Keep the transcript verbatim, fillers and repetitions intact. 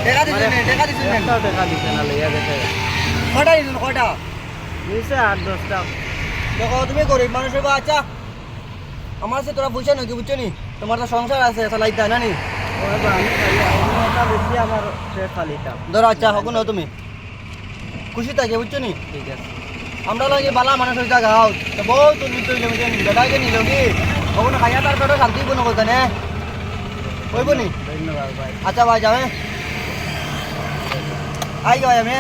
টেকা দিছইন নি? টেকা দিছইন নি? একটাও টেকা দিছে না, লইয়া গেছে। কয়টা দিছইন, কয়টা? দিছে আট দশটা। দেখো, তুমি গরিব মানুষ অইবা, আচ্ছা, আমার কাছে তোরা পয়সা নাকি, বুঝছো নি? তোমার তো সংসার আছে, চালাইতা না নি? ওই বা, আমি খালি, আমি একটা বেশি আমার পেট চালিতাম। ধরো, আচ্ছা, হকল নাও তুমি। খুশি থাকে, বুঝছো নি? ঠিক আছে। আমরা লাগি বালা মানুষ অইতা গাও, তো বহুত উন্নত অইলে, বুঝছো নি? বেটাকে নিল কি? ওখানে খাইয়া তার পেটে শান্তি কোনো কথা নে। অইবো নি? ধন্যবাদ ভাই। আচ্ছা ভাই, যাবে। আই ভাই আমি।